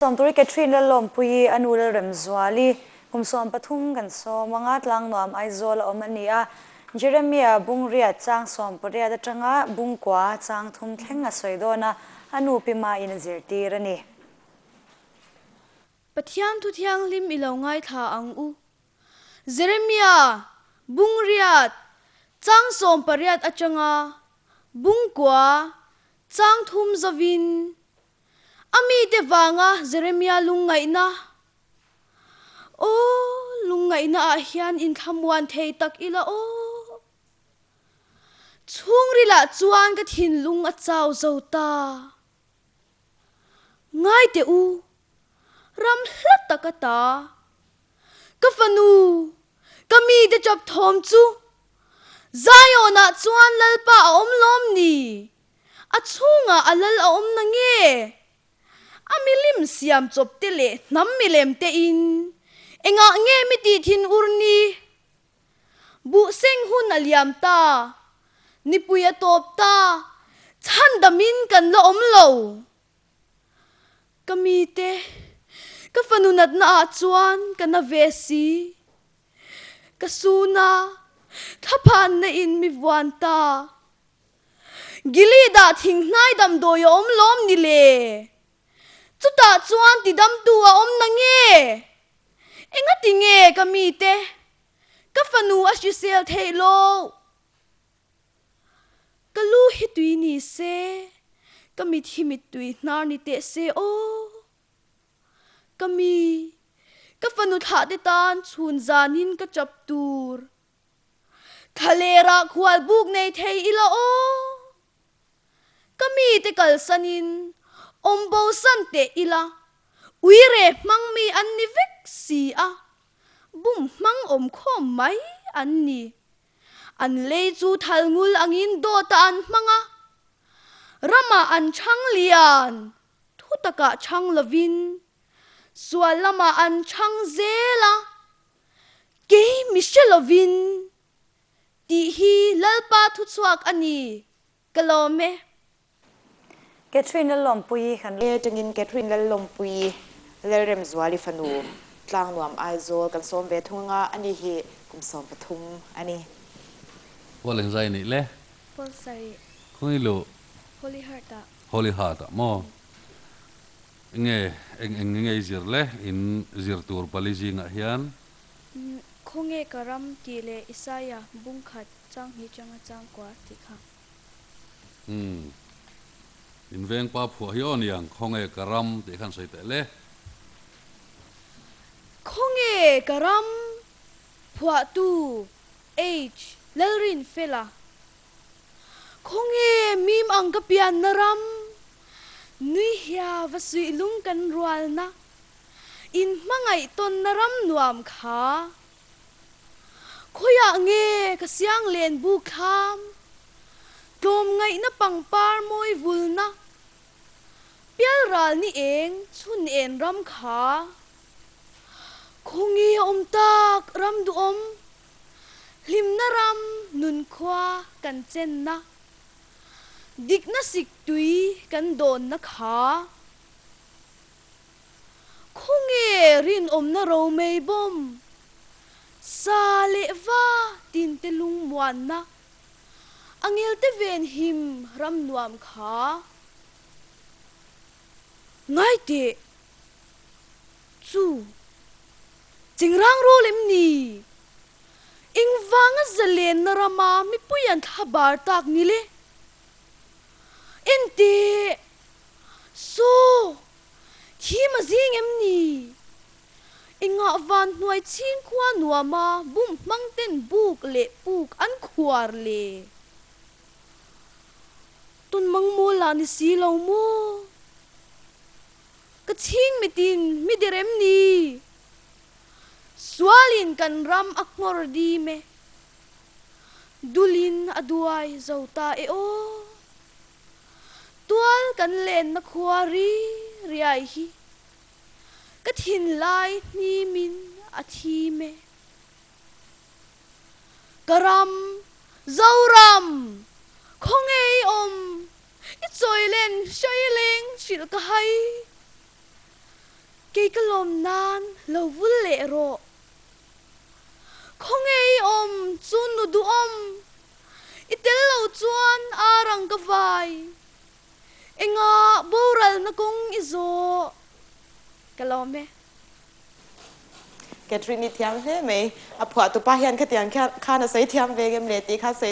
Sawmturi Catherine Lallawmpuii a nu Lalremzuali kum 13 kan sawm anga Tlangnuam Aizawl a awm a ni a. Jeremia Bungriat chang 18 atanga Bungkua chang thum thleng a sawi dawn a, a nu pi main a zirtir a ni. Pathian thu thianghlim i lo ngaithla ang u. Jeremia Bungriat chang 18 atanga Bungkua chang thum zovin A mite vanga Jeremia lungngaihna, Aw, lungngaihna ah hian inthlamuan thei tak ila aw. Chhungrilah chuan ka thinlung a chau zo ta. Ngai teh u, ram hla tak a ta. Ka fanu, ka mite chap thawm chu Zion-ah chuan Lalpa a awm lawm ni? A chhungah a lal a awm na nge? A milim siam chawp te leh hnam milem te in engah nge mi tih thin ur ni? Buh seng hun a liam ta, nipui a tawp ta, chhandamin kan la awm lo. Ka mite, ka fanu natna ah chuan ka na ve si. Ka suna thlaphanna in mi vuan ta. Gilead-ah thinghnai damdawi a awm lawm ni le? Chutah chuan tidamtu a awm na nge? Engati nge ka mite, ka fanu a hrisel theih loh? Ka lu hi tui ni se, ka mit hi mittui hnar ni teh se aw. Ka mi, ka fanu thlahte tan chhun zanin ka chap tur. Thlalerah khual buk nei thei ila aw. Ka mite kalsanin awm bosan teh ila, uire hmang mi an ni vek si a, bum hmang awm khawm mai an ni. An lei chu thal ngul angin dawtah an hmang a, ramah an chhang lian, thu takah chhang lovin sual lamah an chhang zel a. Kei mi hre lovin tih hi Lalpa thuchhuak a ni, ka lawm e. Catherine Lallawmpuii kan. E tangin Catherine Lallawmpuii Lalremzuali fanu Tlangnuam Aizawl kan sawm ve thung anga ani hi kum 13 a ni. Pawl engzai nih le? Pawl sarih. Khawngi luh? Holy Heart ah. Holy Heart ah maw? Nge eng eng nge i zir le in zir tur pali zingah hian? Khawnge ka ram tih leh Isaia bung khat chang hnih changa chang kua tih kha. Umm. In veng pa phuah hi aw niang khawnge ka ram tih khan sawi teh le. Khawnge ka ram phuahtu H. Lalrinfela Khawnge mim ang ka pianna ram, nui hia va suih lung kan rualna, in hmangaih tawnna ram nuam kha. Khawiah nge ka siang len buk thlam, tlawmngaihna pangpar mawi vulna, pialral ni eng chhun en ram kha. Khawnge a awm tak ram duhawm, Hlimna ram nunkhua kan chenna, dikna siktui kan dawnna kha. Khawnge rinawmna romei bawm, sa leh va tinte lungmuanna, a ngelte venhim ram nuam kha. Ngaiteh! Chu chingrang rul em ni? Engvanga zalenna rama mipui an thla bar tak ni le? Enteh! Saw! Thim a zing em ni? Engah van hnuai chhing khua nuama bum hmang ten buk leh puk an khuar le? Tun mangmawl lah ni si lo maw? Ka chhing mitin mi der em ni? Sualin kan ram a nghawr dim e, Dulin a duai zo ta e aw. Tual kan lenna khua ri riai hi, Ka thinlai hnimin a thim e. Ka ram, Zoram, khawnge i awm? I chawi len hrai leng hrilh ka hai. ka lawm nan lo vul leh rawh. Khawnge i awm chu nu duhawm, i tel lo chuan ar ang ka vai. Engah boralna kawng i zawh ka lawm e. Catherine i thiam hle mai. A phuahtupa hian khatiang khan a sawi thiam ve ngem le tih kha sawi.